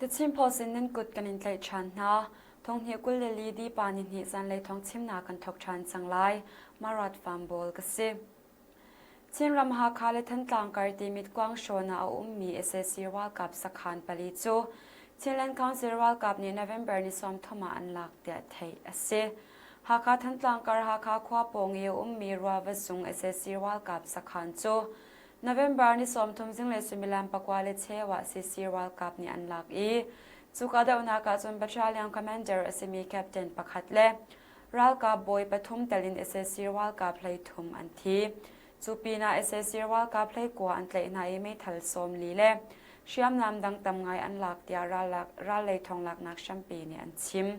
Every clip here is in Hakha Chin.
The Chin Post in nan kut kan in tlaih ṭhan hna. Thonghnih 24 dipa nihnih zanlei thawng chimnak kan thawk ṭhan cang lai. Marat Farm Bawl ka si. Chinram Hakha le Thantlang kar Timit Kuangshawn ah a ummi sac ralkap sakhan pali cu Chinland Council ralkap nih November ni 30 ah an lak tiah theih a si. Hakha Thantlang kar Hakha khua pawng i a ummi Ruava zung sac ralkap sakhan cu November ni 30 zinglei suimilam pakua le cheu ah CC ralkap nih an lak i cu kahdohnak ah cun battalion commander a simi captain pakhat le ralkap bawi pathum tel in sac ralkap 13 an thi. Cu pinah sac ralkap 19 an tlaih hna i meithal 40 le hriamnam dang tam ngai an lak tiah ral lei thonglaknak hrampi nih an chim.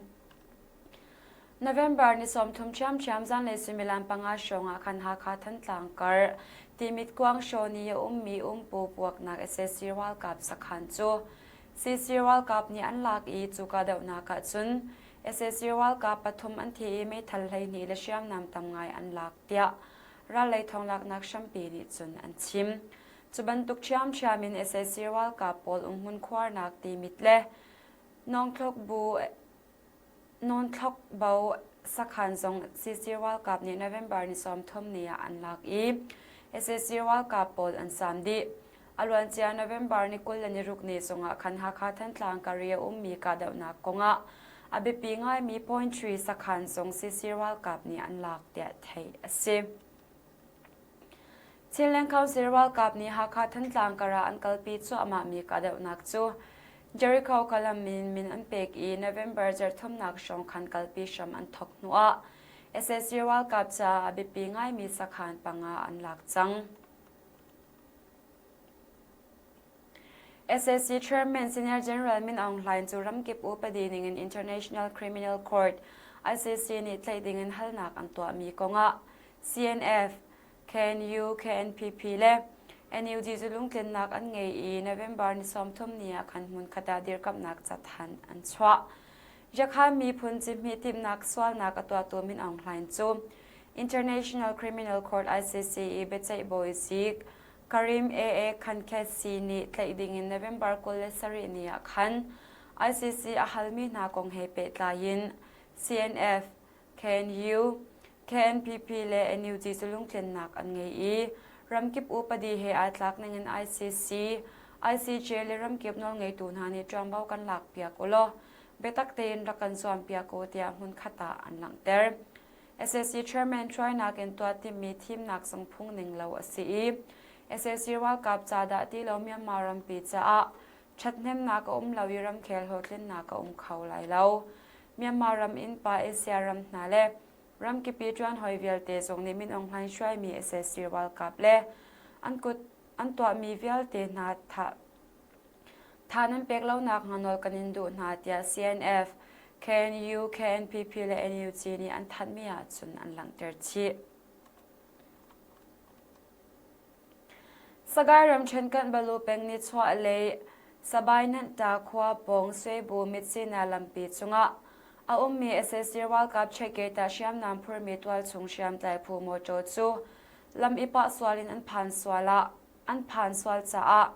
November ni 30 ṭhiamṭhiam zanlei suimilam panga hrawng ah khan Hakha Thantlang kar Timit Kuangshaw ni a ummi umpu puaknak sac ralkap sakhan cu CC ralkap nih an lak i cu kahdohnak ah cun sac ralkap pathum an thi i meithal 12 le hriamnam tam ngai an lak tiah rallei thawnglaknak hrampi nih cun an chim. Cu bantuk ṭhiamṭhiam in sac ralkap pawl umhmun khuarnak Timit le Nawngthlok bu Nawnthlok bo sakhan zong CC ralkap nih November ni 30 ni ah an lak i sac ralkap pawl an saam dih. A luancia November ni 26 ni zongah khan Hakha Thantlang kar i a ummi kahdohnak kongah a biapi ngaimi Point Tree sakhan zong CC ralkap nih an lak tiah theih a si. Chinland Council ralkap nih Hakha Thantlang kar ah an kalpi cuahmahmi kahdohnak cu Jericho Kalam min min an pek i November zarhthumnak hrawng khan kalpi hram an thawk hnuah sac ralkap caah a biapi ngaimi sakhan panga an lak cang. Sac Chairman Senior General Min Aung Hlaing cu ramkip upadi ningin International Criminal Court ICC nih tlaih dingin halnak an tuahmi kongah CNF, KNU, KNPP le NUG cu lungtlinnak an ngei i November ni 30 ni ah khan hmunkhat ah dirkamhnak cathanh an chuah. Yakhan miphun cihmih timhnak sualnak a tuahtu Min Aung Hlaing cu International Criminal Court ICC i biaceih bawi zik Karim AA Khankesi nih tlaih dingin November 27 ni ah khan ICC a halmi hna kong he pehtlai in CNF, KNU, KNPP le NUG cu lungtlinnak an ngei i ramkip upadi he aa tlak ningin ICC, ICJ le ramkip nawlngeitu hna nih ṭuanvo kan lakpiak u law biatak tein rak kan zuampiak u tiah hmunkhat ah an langhter. Sac chairman hruainak in tuah timhmi thimnak zong phung ning lo a si i sac ralkap ca dah ti lo Myanmar rampi caah ṭhathnemnak a um lo i ramkhel hlawhtlinnak a um kho lai lo. Myanmar ram innpa Asia ram hna le ramkipi ṭuanhawi vialte zong nih Min Aung Hlaing hruaimi sac ralkap le an kut an tuahmi vialte hna thah Tha nan pek lonak hnga nawl kan in duh hna tiah CNF, KNU, KNPP le NUG nih an thanhmi ahcun an langhter chih. Sagaing ramṭhen Kanbalu peng nichuah lei Sabainanta khua pawng Swebu Mitsina lampi cungah a ummi sac ralkap checkgate ah hriamnam phurmi tualchung hriamtlai phu mawṭaw cu lam i pah sual in an phan sual ah an phan sual caah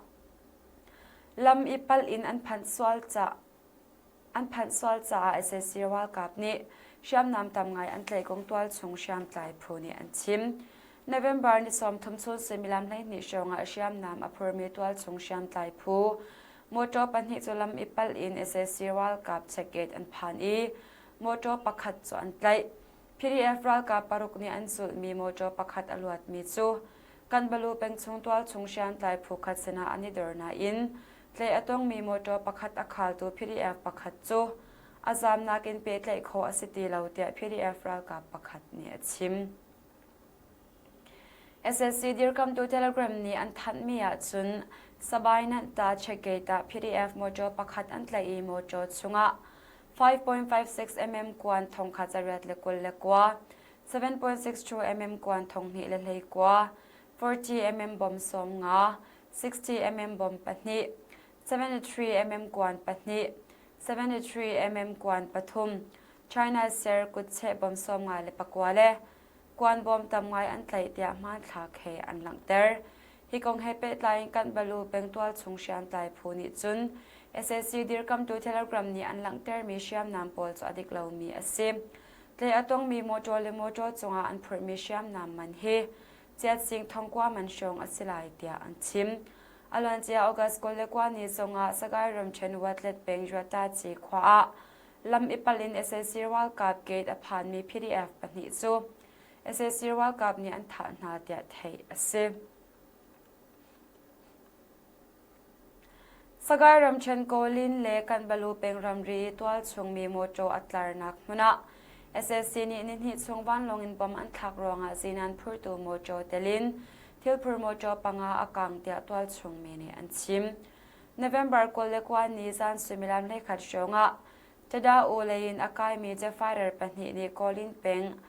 lam i palh in an phanh sual caah an phanh sual caah sac ralkap nih hriamnam tam ngai an tlaih kong tualchung hriamtlai phu nih an chim. November ni 30 chun suimilam 12 hrawng ah hriamnam a phurmi tualchung hriamtlai phu motor pahnih cu lam i palh in sac ralkap checkgate an phan i motor pakhat cu an tlaih. PDF ralkap paruk nih an zulhmi motor pakhat a luatmi cu Kanbalu pengchung tualchung hriamtlai phu khat sinah an i dor nain tlaih a tongmi motor pakhat a khaltu PDF pakhat cu a zamnak in pehtlaih khawh a si ti lo tiah PDF ralkap pakhat nih a chim. SSC dirkamtu Telegram nih an thanhmi ahcun Sabai Nanta checkgate ah PDF motor pakhat an tlaih i motor chungah 5.56 mm kuan thongkhat 829, 7.62 mm kuan 219, 40 mm bom 50, 60 mm bom pahnih, 73 mm kuan pahnih, 73 mm kuan pathum, China ser kutcheh bom 59 le kuan bawm tam ngai an tlaih tiah hmanthlak he an langhter. Hi kong he pehtlai in Kanbalu peng tualchung hriamtlai phu nih cun sac dirkamtu Telegram nih an langhtermi hriamnam pawl cu a dik lomi a si. Tlai a tongmi mawṭaw le mawṭaw cungah an phurhmi hriamnam man hi chiatsing thongkua man hrawng a si lai tiah an chim. A luancia August 21 ni zongah Sagaing ramṭhen Watlet peng Juataci khua ah lam i palh in sac ralkap gate a phanmi PDF pahnih cu sac ralkap nih an thah hna tiah theih a si. Sagaing ramṭhen Kawlin le Kanbalu peng ramri tualchung mi mawṭaw a tlarnak hmun ah sac nih nihnih chung vanlawng in bom an thlak ruangah zinan phurtu mawṭaw tel in thilphur mawṭaw panga a kang tiah tualchung mi nih an chim. November 21 ni zan suimilam 11 hrawng ah Tada-u lei in a kaimi jet fighter pahnih nih Kawlin peng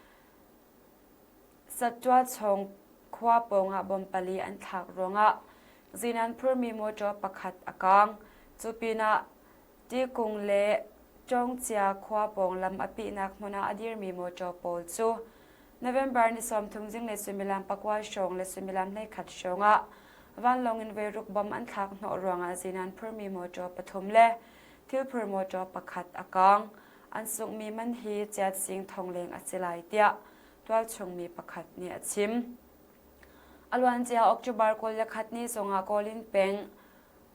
Sattuachawng khua pawngah bomb pali an thlak ruangah zinan phurmi mawṭaw pakhat a kaang. Cu pinah Tikung le Cawngcia khua pawng lam a pihnak hmun ah a dirmi mawṭaw pawl cu November ni 30 zinglei suimilam pakua hrawng le suimilam 11 hrawng ah vanlawng in voiruk bomb an thlak hnawh ruangah zinan phurmi mawṭaw pathum le thilphur mawṭaw pakhat a kaang. An sunghmi man hi chiat sing thong leng a si lai tiah tualchung mi pakhat nih a chim. A luancia October 21 ni zongah Kawlin peng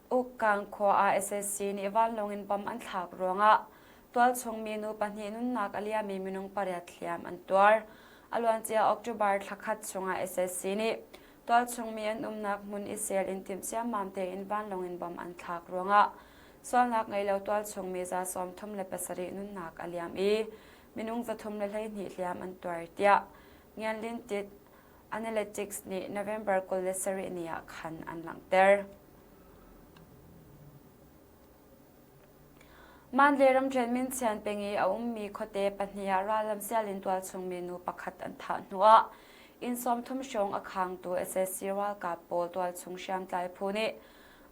Ukkang khua ah SSC nih vanlawng in bom an thlak ruangah tualchung mi nu pahnih nunnak a liami minung pariat hliam an tuar. A luancia October thla khat chungah SSC nih tualchung mi an umnak hmun i sel in timh ciammam tein vanlawng in bom an thlak ruangah sualnak ngei lo tualchung mi 37 nunnak a liam i minung 312 hliam an tuar tiah Ngianlin Tit Analytics nih November 27 ni ah khan an langhter. Mandalay ramṭhen Minchian peng i a ummi khuate pahnih ah rallam sial in tualchung mi nu pakhat an thah hnuah inn 30 hrawng a khangtu sac ralkap pawl tualchung hriamtlai phu nih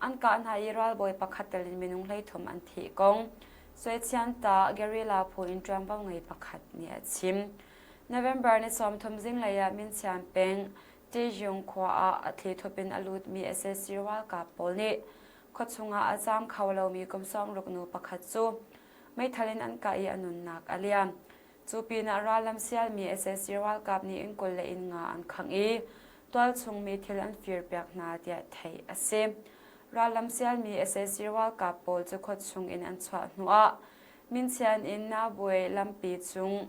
an kah hna i ralbawi pakhat tel in minung 13 an thih kong Suechianta guerrilla phu in ṭuanvo ngei pakhat nih a chim. November ni 30 zinglei ah Minchian peng Taejung khua ah a thlithup in a lutmi sac ralkap pawl nih khuachung ah a zaam kho lomi kum 60 nu pakhat cu meithal in an kah i a nunnak a liam. Cu pinah rallam sialmi sac ralkap nih inn 20 le inn nga an khangh i tualchung mi thil an firpiak hna tiah theih a si. Rallam sialmi sac ralkap pawl cu khuachung in an chuah hnuah Minchian in Nabue lampi cung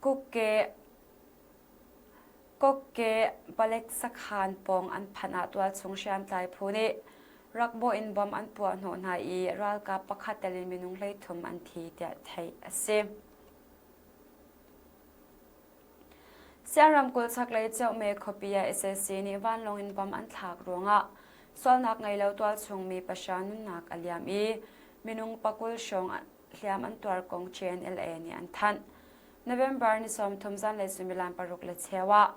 Kukke Kokke palek sakhan pawng an phanh ah tualchung hriamtlai phu nih rakbawh in bomb an puah hnawh hna i ralkap pakhat tel in minung 13 an thi tiah theih a si. Siang ramkulh chaklei Ceuhme khuapi ah sac nih vanlawng in bomb an thlak ruangah sualnak ngei lo tualchung mi pahra nunnak a liam i minung pakul hrawng hliam an tuar kong CNLA nih an thanh. November ni 30 zanlei suimilam paruk le cheu ah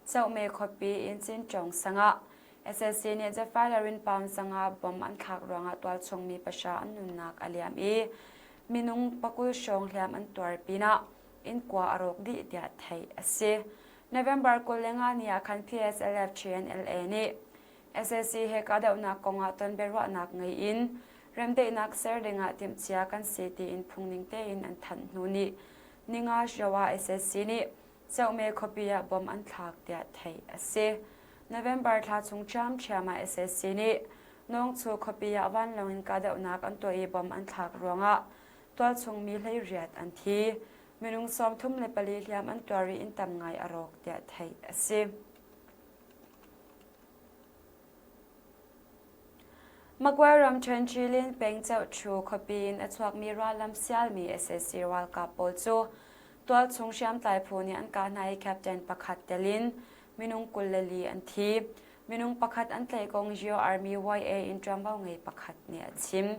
Ceuhme khuapi in Cinṭawng sang ah sac nih Jafailarin pound sangah bomb an thlak ruangah tualchung mi pahra an nunnak a liam i minung pakul hrawng hliam an tuar pinah inn kua a rawk dih tiah theih a si. November 25 ni ah khan PSLF CNLA nih sac he kahdohnak kongah ton biaruahnak ngei in remdaihnak ser dingah timhcia kan si tiin phungning tein an thanh hnu ni ninga hrio ah sac nih Ceuhme khuapi ah bom an thlak tiah theih a si. November thla chung ṭhiamṭhiam ah sac nih Nawngchu khuapi ah vanlawng in kahdohnak an tuah i bom an thlak ruangah tualchung mi 18 an thi. Minung 34 hliam an tuar i inn tam ngai a rawk tiah theih a si. Magway ramṭhen Chilin peng Ceuhṭhu khuapi in a chuakmi rallam sialmi sac ralkap pawl cu tualchung hriamtlai phu nih an kah hna i captain pakhat tel in minung 24 an thi. Minung pakhat an tlaih kong Geo Army YA in ṭuanvo ngei pakhat nih a chim.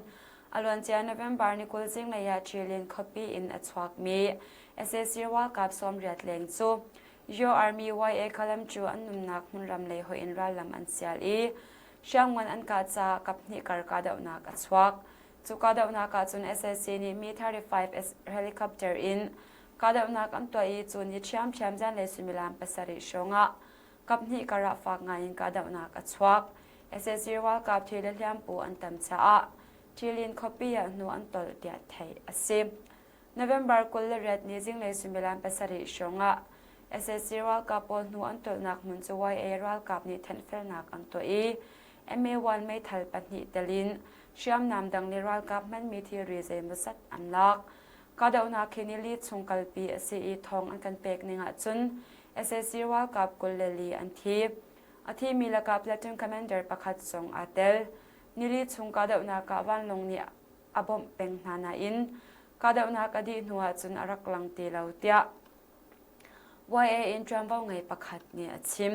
A luancia November ni 20 zinglei ah Chilin khuapi in a chuakmi sac ralkap 80 leng cu Geo Army YA Khalam cu an nunnak hmunram lei hoih in rallam an sial i hriamngan an kah caah kaphnih kar kahdohnak a chuak. Cu kahdohnak ahcun sac nih Mi-35 helicopter in kahdohnak an tuah i cu ni ṭhiamṭhiam zanlei suimilam pasarih hrawng ah. Kaphnih karah fak ngaiin kahdohnak a chuak. Sac ralkap thi le hliampu an tam caah Ṭilin khuapi ah hnu an tolh tiah theih a si. November 28 ni zinglei suimilam pasarih hrawng ah sac ralkap pawl hnu an tolhnak hmun cu YA ralkap nih thenhfelnak an tuah i MA-1 meithal pahnih tel in hriamnam dang le ralkap hmanmi thilri zeimawzat an lak. Kahdohnak hi nili chung kalpi a si i thawng an kan pek ning ahcun sac ralkap 24 an thi. A thimi lakah platoon commander pakhat zong aa tel. Nili chung kahdohnak ah vanlawng nih a bawmh peng hna nain kahdohnak a dih hnu ahcun a rak lang ti lo tiah YA in ṭuanvo ngei pakhat nih a chim.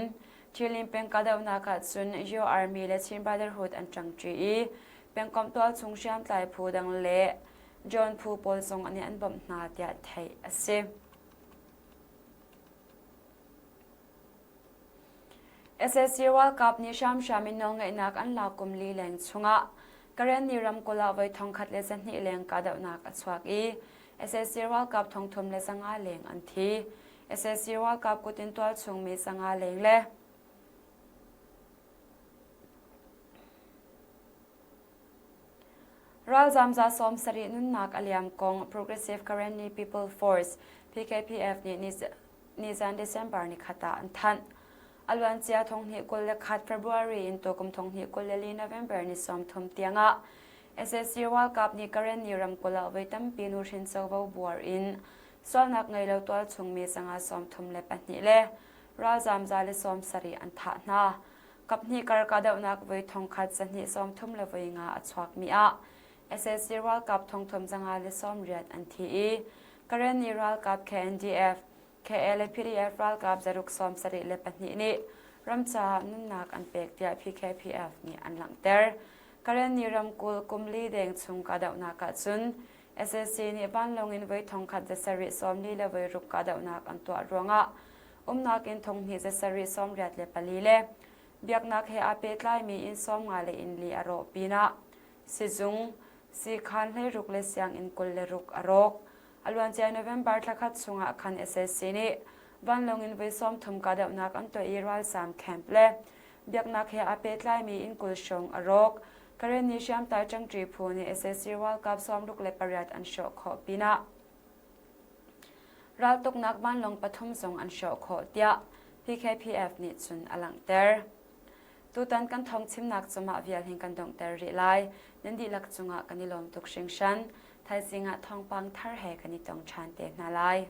Thilin peng kahdohnak ahcun Yo Army le Chin Brotherhood an ṭangṭi i pengkomh tualchung hriamtlai phu dang le John phu pawl zong nih an bawmh hna tiah theih a si. Sac ralkap nih hramhram in nawlngeihnak an lak kum li leng chungah Karenni ramkulh ah voi 1200 leng kahdohnak a chuak i sac ralkap 3,500 leng an thi. Sac ralkap kut in tualchung mi 500 leng le Ralzam za 70 nunnak a liam kong Progressive Karenni People Force PKPF nih nizan December nikhat ah an thanh. A luancia 2021 February in tukum 2024 November ni 30 tiangah sac ralkap nih Karenni ramkulh ah voi tampi nuhrin covo buar in sualnak ngei lo tualchung mi 132 le ralzam 170 an thah hna. Kaphnih kar kahdohnak voi 1235 a chuakmi ah sac ralkap 3,590 an thi i Karenni ralkap KNDF, KA le PDF ralkap 672 nih ram caah nunnak an pek tiah PKPF nih an langhter. Karenni ramkulh kum li deng chung kahdohnak ahcun sac nih vanlawng in voi 1740 le voi ruk kahdohnak an tuah ruangah umnak inn 2784 le biaknak he aa pehtlaimi inn 50 le inn li a rawh pinah sizung, siikhaan 16 le sianginn 26 a rawk. A luancia November thlakhat chungah khan sac nih vanlawng in voi 30 kahdohnak an tuah i ralzaam camp le biaknak he aa pehtlaimi inn 20 hrawng a rawk. Karenni hriamtlai ṭangṭi phu nih sac ralkap 68 an hrawh khawh pinah Raltuknak vanlawng pathum zong an hrawh khawh tiah PKPF nih cun a langhter. Tutan kan thawng chimnak cu mah vial hin kan donghter rih lai. Nan dihlak cungah kan i lawm tuk hringhran. Thaizing ah thawngpang thar he kan i tong ṭhan te hna lai.